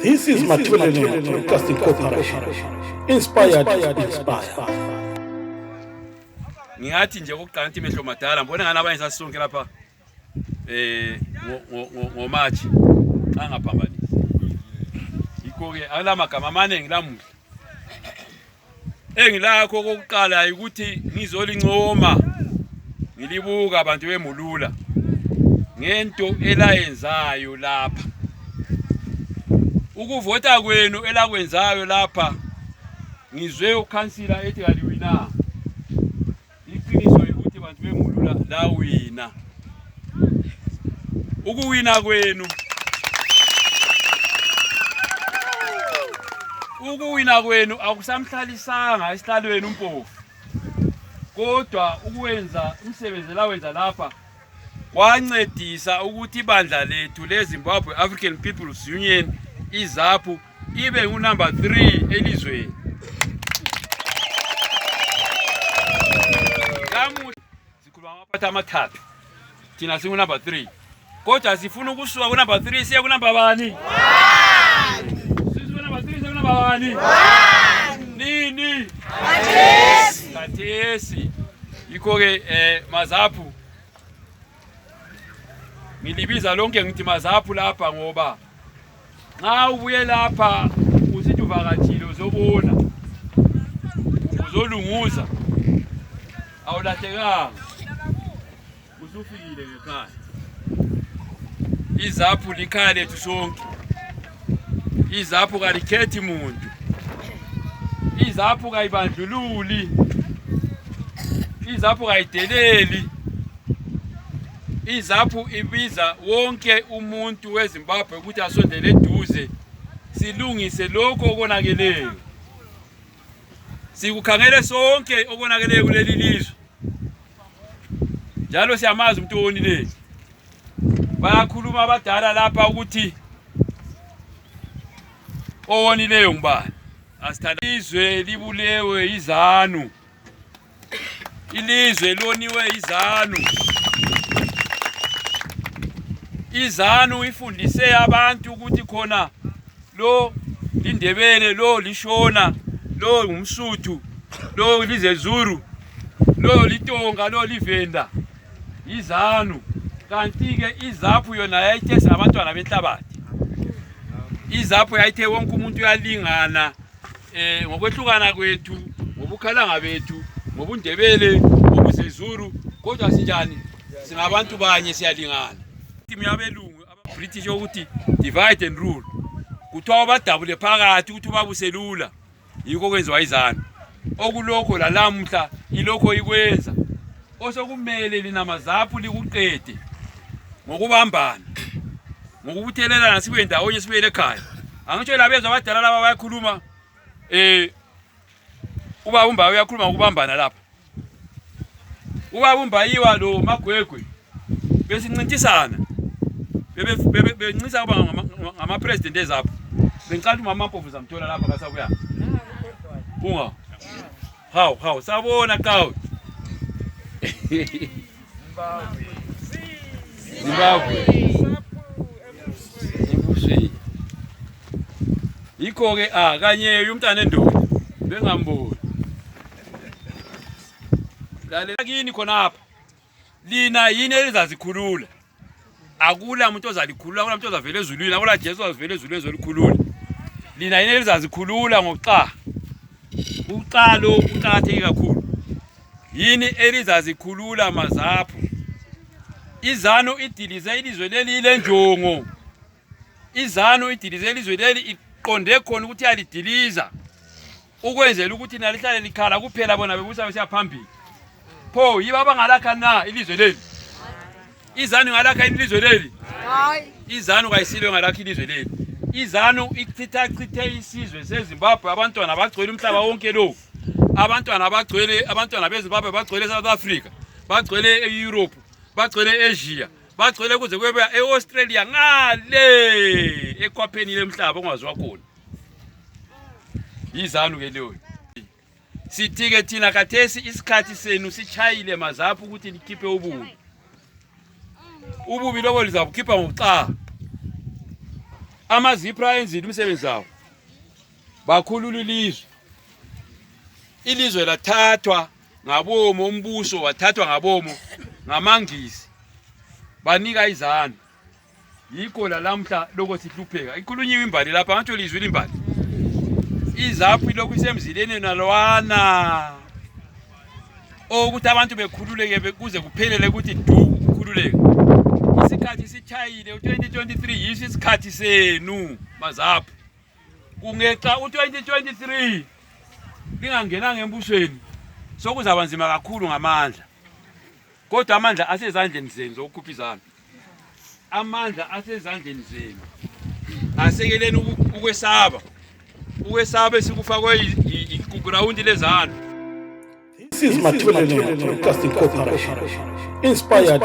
This is Malulula Broadcasting Corporation. Inspired to inspire. Ngingathi nje ukuqanti imehlo madala ngibona ngani abanye sasonke lapha ngoMarch angaphambanisi. Yikho ke alamagama amaningi lamuhla. Engilakho kokuqala ukuthi ngizolincoma ngilibuka abantu beMalulula ngento elayenzayo lapha. Ukuvota kwenu elakwenzayo lapha ngizwe ukhansila ethi kaliwina. Iqiniso ukuthi abantu beMalulula la wina. Ukuwina kwenu akusamhlalisanga esihlalweni umpofu. Kodwa ukwenza umsebenzi lawenza lapha kwancedisa ukuthi ibandla lethu leZimbabwe African People's Union iZAPU ibe unumber 3 elizweni. Lamuhla sikhuluma amaphathi amathathu. Thina singu number 3. Kodwa sifuna ukusuka ku number 3 siye ku number bani? 1. Sisiku number 3 siye ku number bani? 1. Nini? Kathesi. Yikho ke maZAPU ngilibiza lonke ngithi maZAPU lapha ngoba nxa ubuye lapha usithi uvakatshile uzobona uzolunguza awulahlekanga usufikile ngekhaya. iZAPU likhaya lethu sonke. iZAPU kalikhethi umuntu. iZAPU kayibandlululi. iZAPU kayideleli. iZAPU ibiza wonke umuntu weZimbabwe ukuthi asondele eduze silungise lokho okonakeleyo. Sikukhangele sonke okonakeleyo kuleli lizwe. Njalo siyamazi umuntu owonileyo. Bayakhuluma abadala lapha ukuthi owonileyo ngubani. Asithanda izwe libulewe iZANU. Ilizwe loniwe iZANU. iZANU ifundise abantu ukuthi khona lo indebele, lo lishona, lo ngumsuthu, lo lizeZulu, lo litonga, lo livenda. iZANU kanti ke iZAPU yona yayithe sabantwana benhlabathi. iZAPU yayithe wonke umuntu uyalingana ngokwehlukana kwethu, ngobukhalanga bethu, ngobundebele, ngobuzeZulu, kodwa sinjani singabantu banye siyalingana. Team yabelungu abaBritish ukuthi divide and rule. Kuthiwa badabule phakathi ukuthi babuselula. Yikho kwenziwa iZANU. Okulokho lalamhla ilokho ikwenza. Osokumele lina maZAPU likuqede ngokubambana. Ngokubuthelelana sibe ndawonye sibe ekhaya. Angitsho labezwa abadala laba bayakhuluma ubabumba uyakhuluma ngokubambana lapha. Ubabumba yiwa lo magwegwe besincintisana. Bencisa ngama president eZAPU. Benqala umama Mpofu zamthola lapha kasabuya. Unga. Hawu sabona kawu. Zimbabwe. Ibusi. Yikho ke kanye umntana endoda bengamboni. Lalela kini khona apha. Lina yini elizazikhulula? Akula umuntu ozalikhulula, akula umuntu ozavela ezulwini, akula Jesu ozavela ezulwini ezolikhulula. Lina yini elizazikhulula ngokuqa. Uqalo uqatheke kakhulu. Yini elizazikhulula maZAPU. iZANU idilize ilizwe leli lenjongo. iZANU idilize ilizwe leli iqonde khona ukuthi yalidiliza. Ukwenzela ukuthi nalihlale likhala kuphela bona bebusa besiya phambili. Pho yiba bangalakha na ilizwe leli. iZANU ngalakha ilizwe leli. Hayi. iZANU kayisilwe ngalakha ilizwe leli. iZANU ichithe isizwe seZimbabwe abantwana bagcwele umhlaba wonke lo. Abantwana beZimbabwe bagcwele eSouth Africa, bagcwele eEurope, bagcwele eAsia, bagcwele kuze kube eAustralia ngale ekhwapheni lemhlaba ongaziwa khona. iZANU ke leyo. Sithike thina kathesi isikhathi senu sichayile maZAPU ukuthi likhiphe ububi. Ububi lobo lizabukhipha ngokuxa. AmaZAPU ayenzile umsebenzi wawo bakhulula ilizwe lathathwa ngabomo umbuso wathathwa ngabomo ngamangisi banika izanu yikho lamhla lokho sihlupheka ikhulunyiwe imbali lapha ngathi lizwe imbali iZAPU lokhu isemzileni nalwana ukuthi abantu bekhululeke kuze kuphelele ukuthi du ukukhululeka isikhathi sithayile u2023 yiso isikhathi senu maZAPU kungexa u2023 lingangena ngembusweni sokuzaba nzima kakhulu ngamandla kodwa amandla asezandleni zenu zokukhuphisana amandla asezandleni zenu asekeleni ukwesaba esikufakwe igrawundi lezanu. This is Malulula Broadcasting Corporation. Inspired.